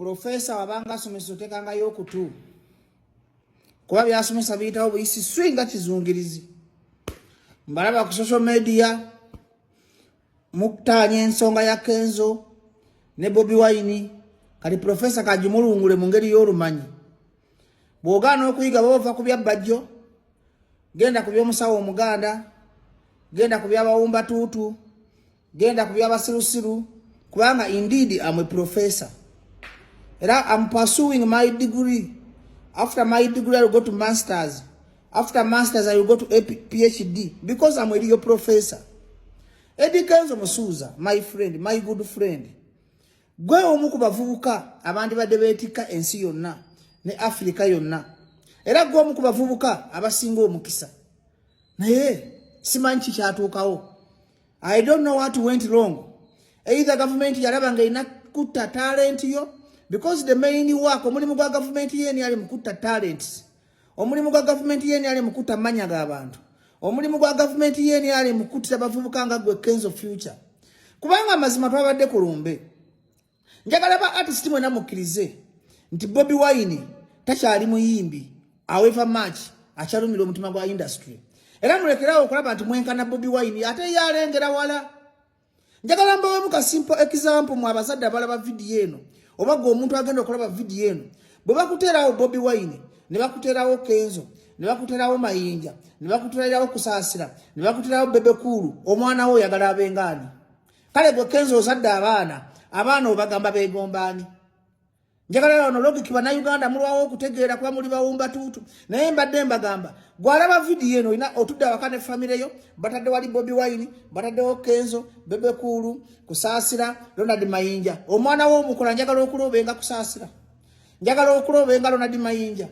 Profesa wabanga asomesa otekangayo okutu kuba byasomesa biyitawo buyisi swi nga kizungirizi. Mbalaba ku social media mukutaanya ensonga ya Kenzo ne Bobi Wine. Kati Profesa kagimulungule mu ngeri y'olumanyi. Bw'ogaana okuyiga baba ova ku bya Bbajjo, genda ku by'omusawo Omuganda, genda ku by'abawumba tuutu, genda ku by'abasirusiru, kubanga indeed am a professor era am pursuing my degree. After my degree I will go to masters, after masters I will go to a PhD because I'm a real professor. Eddie Kenzo Musuuza, my friend, my good friend, gwe omu ku bavubuka abandibadde beetikka ensi yonna ne Afirika yonna, era gwe omu ku bavubuka abasinga omukisa, naye simanyi kikyatuukawo. I don't know what went wrong. Either government yalaba nga erina kutta talent yo, because the main work, omulimu gwa gavumenti yeni ali mukutta talents, omulimu gwa gavumenti yeni ali mukutta manya g'abantu, omulimu gwa gavumenti yeni ali mukuttira bavubuka nga gwe Kenzo Future. Kubanga amazima twabadde ku lumbe. Njagala ba artist mwena mukkirize nti Bobi Wine takyali muyimbi, however much akyalumira omutima gwa industry, era mulekerawo okulaba nti mwenkana Bobi Wine, ate ye alengera wala. Njagala mbawemu ka simple example. Mu abazadde abalaba vidiyo eno, oba gwe omuntu agenda okulaba vidiyo eno, bwe bakuteerawo Bobi Wine, ne bakuteerawo Kenzo, ne bakuteerawo Mayinja, ne bakuteerawo Kusaasira, ne bakuteerawo Bebe Cool, omwana wo oyagala abengaani? Kale gwe Kenzo ozadde abaana, abaana obagamba beegombaani? Njagala wano logic. Bannayuganda mulwawo okutegeera kuba muli bawumba tuutu, naye mbadde mbagamba, gwalaba vidiyo eno, olina otudde awaka ne famire yo, batadde wali Bobi Wine, bataddewo Kenzo, Bebe Cool, Kusaasira, Ronald Mayinja. Omwana wo omukola njagala okulobenga Kusaasira, njagala okulobenga Ronald Mayinja.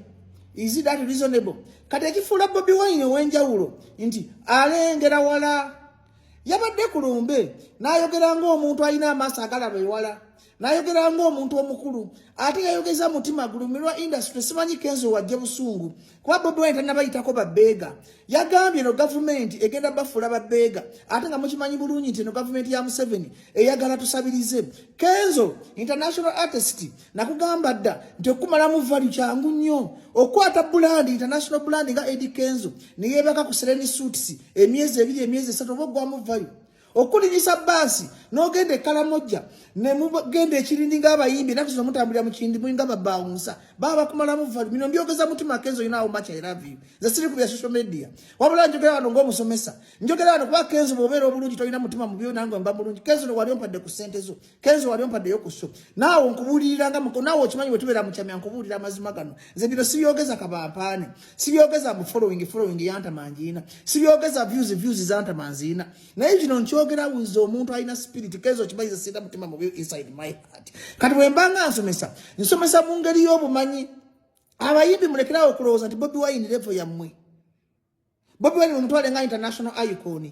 Is that reasonable? Kati ekifuula Bobi Wine ow'enjawulo nti alengera wala. Yabadde ku lumbe n'ayogera ng'omuntu alina amaaso agalaba ewala, n'ayogera ng'omuntu omukulu, ate yayogeza mutima gulumirwa industry. Simanyi Kenzo wajje busungu kuba Bobi Wine tannabayitako babbeega. Yagambye no gavumenti egenda bafuula babbeega, ate nga mukimanyi bulungi nti eno gavumenti ya Museveni eyagala tusabirize. Kenzo international artist, nakugamba dda nti okumalamu value kyangu nnyo. Okwata brand, international brand nga Eddie Kenzo, neyeebaka ku Sereni Suites emyezi 2, emyezi 3, oba ogwamu value. Okulinyisa baasi n'ogenda Ekalamojja, nemugenda ekirindi ng'abayimbi, enaku zino mutambulira mu kirindi, mulinga babawunsa, baba bakumalamu value. Bino mbyogeza mutima. Kenzo, you know how much I love you. Nze siri ku bya social media, wabula njogera wano ng'omusomesa. Njogera wano kuba Kenzo bw'obeera obulungi tolina mutima mubi, nange mba mulungi. Kenzo wali ompadde ku ssente zo, Kenzo wali ompaddeyo ku so, naawe nkubuulirira nga naawe okimanyi bwe tubeera mukyamya, nkubuulira amazima gano. Nze bino sibyogeza kabampaane, sibyogeza mu following, following yantamanjiina, sibyogeza views, views zantamanziina, naye kino nkyogera wuza omuntu alina spirit. Kenzo, okimanyi sirina mutima mubi inside my heart. Kati bwe mbanga nsomesa, nsomesa mu ngeri y'obumanyi. Abayimbi mulekerawo okulowooza nti Bobi Wine level yammwe. Bobi Wine mumutwale nga international icon,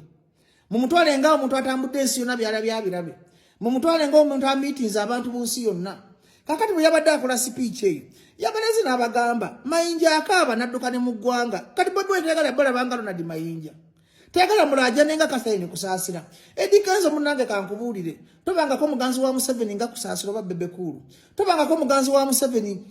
mumutwale nga omuntu atambudde ensi yonna, byala byabirabe, mumutwale nga omuntu amiitinza abantu mu nsi yonna. Kakati bwe yabadde akola speech eyo, yabalezi n'abagamba Mayinja akaaba n'adduka ne mu ggwanga. Kati Bobi Wine tayagala balabanga Ronald Mayinja, tayagala mulajane nga Katherine Kusaasira. Eddy Kenzo munnange, kankubuulire, tobangako muganzi wa Museveni nga Kusaasira oba Bebe Cool, tobangako muganzi wa Museveni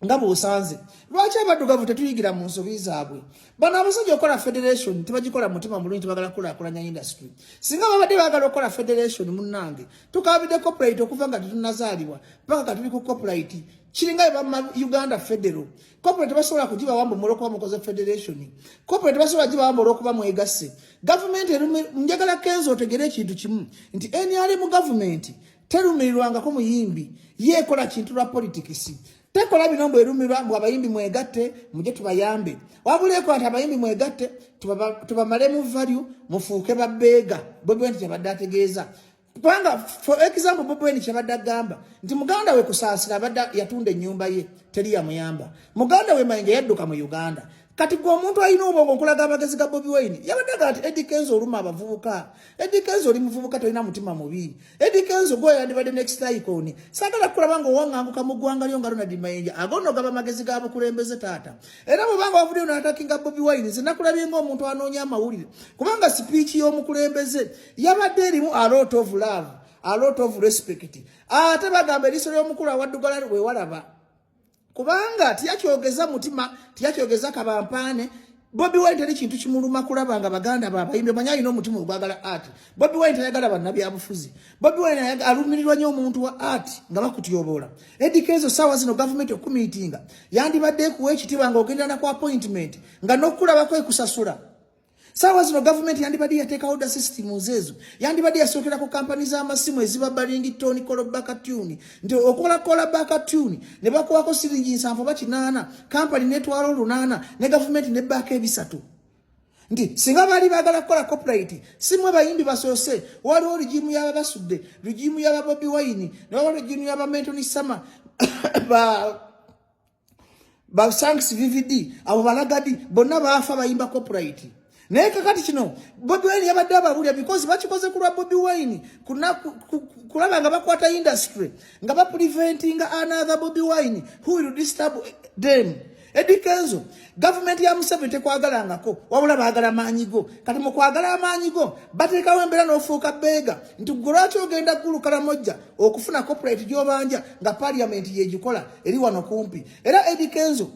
nga bw'osanze. Lwaki abaddugavu tetuyigira mu nsobi zaabwe? Bano abasajja okukola federation tebagikola mutima mulungi, tebagala kukulaakulanya industry. Singa babadde baagala okukola federation, munnange, tukabidde copyright okuva nga tetunazaalibwa paka katuli ku copyright. Kiringa bama Uganda federal copyright basobola kugibawa mbu olwokuba mukoze federation. Copyright basobola gibawa mbu olwokuba mwegasse. Gavumenti, njagala Kenzo otegere ekintu kimu nti NRM gavumenti terumirirwangako muyimbi, yeekola kintu lwa politics. Tekola bino mbu erumirwa mbu abayimbi mwegatte muje tubayambe, wabula ekola nti abayimbi mwegatte tubamalemu value, mufuuke babbeega. Bobi Wine kyabadde ategeeza, kubanga for example Bobi Wine kyabadde agamba nti muganda we Kusaasira abadde yatunda ennyumba ye, teri yamuyamba. Muganda we Mayinja yadduka mu Uganda. Kati gwe omuntu alina obwongo, nkulaga amagezi ga Bobi Wine. Yabadde aga nti Eddy Kenzo oluma abavubuka. Eddy Kenzo oli muvubuka, tolina mutima mubi. Eddy Kenzo gwe yandibadde next icon. Saagala kulaba nga owaŋŋanguka mu ggwanga lyo nga Ronald Mayinja. Ago nno gaba magezi ga bukulembeze, taata. Era bwobanga wavuddeyo n'attackinga Bobi Wine, nze nakulabye ng'omuntu anoonya amawulire, kubanga speech y'omukulembeze yabadde erimu a lot of love. A lot of respect. Ate bagamba eriiso ly'omukulu awaddugala wewalaba, kubanga tiyakyogeza mutima, tiyakyogeza kabampaane. Bobi Wine teri kintu kimuluma kulaba nga baganda babayimbi. Manyi alina omutima ogwagala art. Bobi Wine tayagala bannabyabufuzi. Bobi Wine alumirirwa nnyo omuntu wa art nga bakutyoboola. Eddy Kenzo, saawa zino gavumenti okumiitinga yandibadde ekuwa ekitiibwa nga ogenda ku appointment nga n'okulabako ekusasula. Saawa zino gavumenti yandibadde yateekawo da systems ezo, yandibadde yasookera ku kampani z'amasimu eziba ba ringtone, call back tune, nti okola call back tune ne bakuwako siringi 70 oba 80, kampani netwala 800 ne gavumenti nebbaako 300. Nti singa baali baagala kukola copyright, si mwe bayimbi basoose. Waliwo regime y'ababasudde, regime y'aba Bobi Wine, ne waliwo regime y'aba Mentoni Sama, ba Sanks VVD, abo balagadi bonna baafa bayimba copyright. Naye kakati kino Bobi Wine yabadde ababulya because bakikoze ku lwa Bobi Wine kulaba nga bakwata industry nga bapreventinga another Bobi Wine who will disturb them. Eddy Kenzo, gavumenti ya Museveni tekwagalangako, wabula baagala maanyi go. Kati mu kwagala amaanyi go bateekawo embeera n'ofuuka beega nti gwe lwaki ogenda Ggulu, Kalamojja okufuna copyright gy'obanja nga parliament yegikola eri wano kumpi? Era Eddy Kenzo,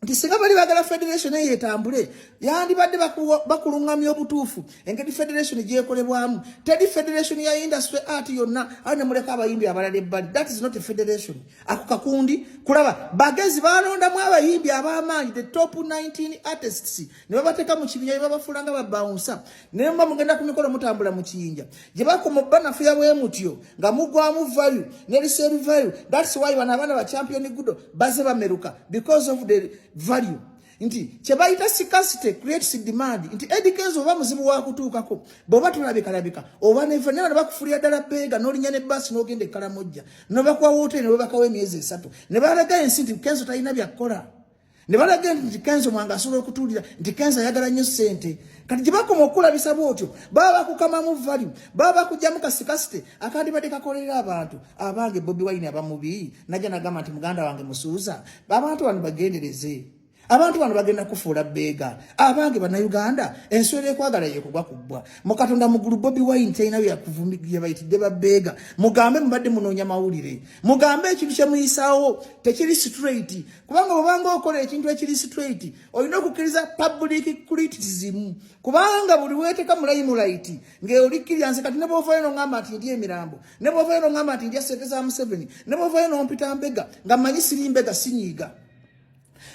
nti singa bali bagala federation eyo etambule, yandibadde bakuluŋŋamya obutuufu engeri federation gyekolebwamu. Teri federation ya industry art yonna awo ne muleka abayimbi abalala ebbali. That is not a federation. Ako kakundi kulaba bagezi balondamu abayimbi ab'amaanyi, the top 19 artists, ne babateeka mu kibinja ne babafuula nga babawunsa. Naye muba mugenda ku mikolo, mutambula mu kiyinja gye bakoma obbanafuya bwe mutyo nga mugwamu value ne resale value. That's why bano abaana ba Champion Gudo baze bameruka because of the value, nti kye bayita scarcity creates demand, nti Eddy Kenzo oba muzibu wa kutuukako bw'oba tolabikalabika oba neva naye bano bakufulira ddala beega n'olinnya ne baasi n'ogenda e Kalamojja ne bakuwa wooteri ne babakawo emyezi 3 ne balaga ensi nti Kenzo talina byakkola, ne balaga nti Kenzo mwange asobola okutuulira, nti Kenzo ayagala nnyo ssente. Kati gye bakoma okulabisa bwotyo baba bakukamamu value, baba bakugyamu ka scarcity akandibadde kakolerera abantu. Abange, Bobi Wine abamubi najja nagamba nti muganda wange Musuuza, abantu bano bagendereze, abantu bano bagenda kufuula beega. Abange Bannayuganda, enswera ekwagala yekugwa ku bbwa mukatonda mugulu. Bobi Wine talina byebayitidde babeega. Mugambe mubadde munoonya mawulire, mugambe ekintu kyemuyisaawo tekiri straight, kubanga bwobanga okola ekintu ekiri straight olina okukkiriza public criticism, kubanga buli weeteka mu limelight ng'olikkirira. Nze kati ne bwovayo noŋŋamba nti ndi emirambo, ne bwovayo noŋŋamba nti ndya sente za Museveni, ne bwovayo nompita mbega nga mmanyi siri mbega, sinyiiga.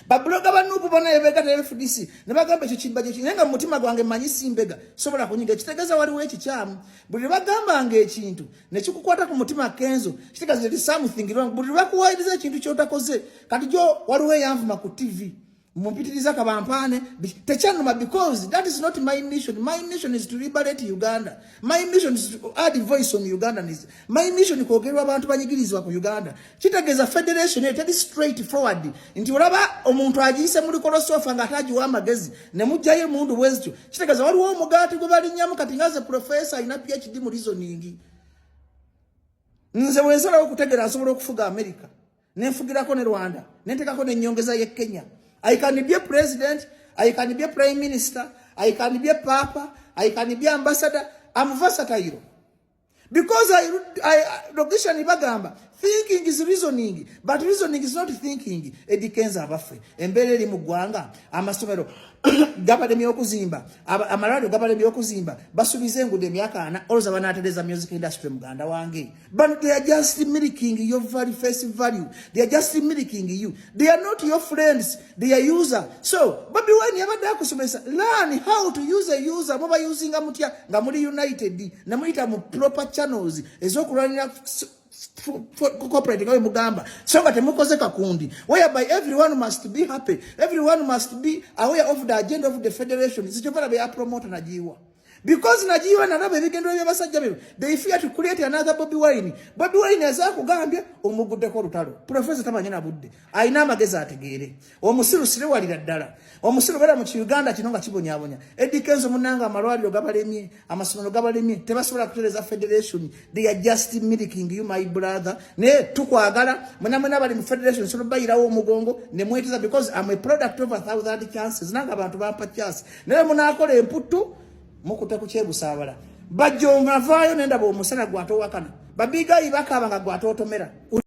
Babuloga ba NUP bonna bebegatta FDC ne bagamba ekyo kibajjo, naye nga mu mutima gwange mmanyi si mbega, sobola kunyiga. Ekitegeeza waliwo ekikyamu. Buli lwe bagambanga ekintu ne kikukwata ku mutima, Kenzo, kitegeeza nti something wrong. Buli lwe bakuwayiriza ekintu ky'otakoze. Kati gyo waliwo eyanvuma ku TV mumpitiriza kabampaane, tekyanuma because that is not my mission. My mission is to liberate Uganda. My mission is to add voice on Ugandans. My mission kwogerwa abantu banyigirizibwa ku Uganda. Kitegeeza federation eyo teri straight forward, nti olaba omuntu agiyise mu likolosofa nga atagiwa amagezi ne mugjayo emundu bwe zityo. Kitegeeza waliwo omugaati gwe balinnyamu. Kati nga ze professor alina PhD mu reasoning, nze bwensalawo okutegeera nsobola okufuga America, nenfugirako ne Rwanda, nentekako nenyongeza ye Kenya. I can be a president, I can be a prime minister, I can be a papa, I can be ambassador. I'm versatile because I logician bagamba thinking is reasoning, but reasoning is not thinking. Eddy Kenzo, abaffe, embeera eri mu ggwanga, amasomero gabalemye okuzimba, amalwaliro gabalemye okuzimba, basuubiza enguudo emyaka 40. Olowooza banaatereza music industry? Muganda wange, but they are just milking your very face value. They are just milking you. They are not your friends, they are user. So Bobi Wine yabadde akusomesa, learn how to use a user. Muba usinga mutya nga muli united ne muyita mu proper channels ez'okulwanira corporate nga mugamba, so nga temukoze kakundi whereby everyone must be happy, everyone must be aware of the agenda of the federation? Zikyova be ya promoter najiwa, because najiwa nalaba ebigendo by'abasajja bebo. They fear to create another Bobi Wine. Bobi Wine azakugambye omuguddeko olutalo. Professor tamanyi na budde, alina amagezi ategeere. Omusiru sirewalira ddala, omusiru beera mu Kiuganda kino nga kibonyabonya. Eddy Kenzo munanga, amalwaliro gabalemye, amasomero gabalemye, tebasobola kutereza federation. They are just milking you, my brother. Naye tukwagala mwena mwena bali mu federation. Sobola bayirawo omugongo ne mweteza because I'm a product of a thousand chances. Nange abantu bampa chance, naye munakola emputtu mukute ku kyebusaabala. Bajjo navaayo nendaba omusana gwatowakana, babigayi bakaaba nga gwatootomera.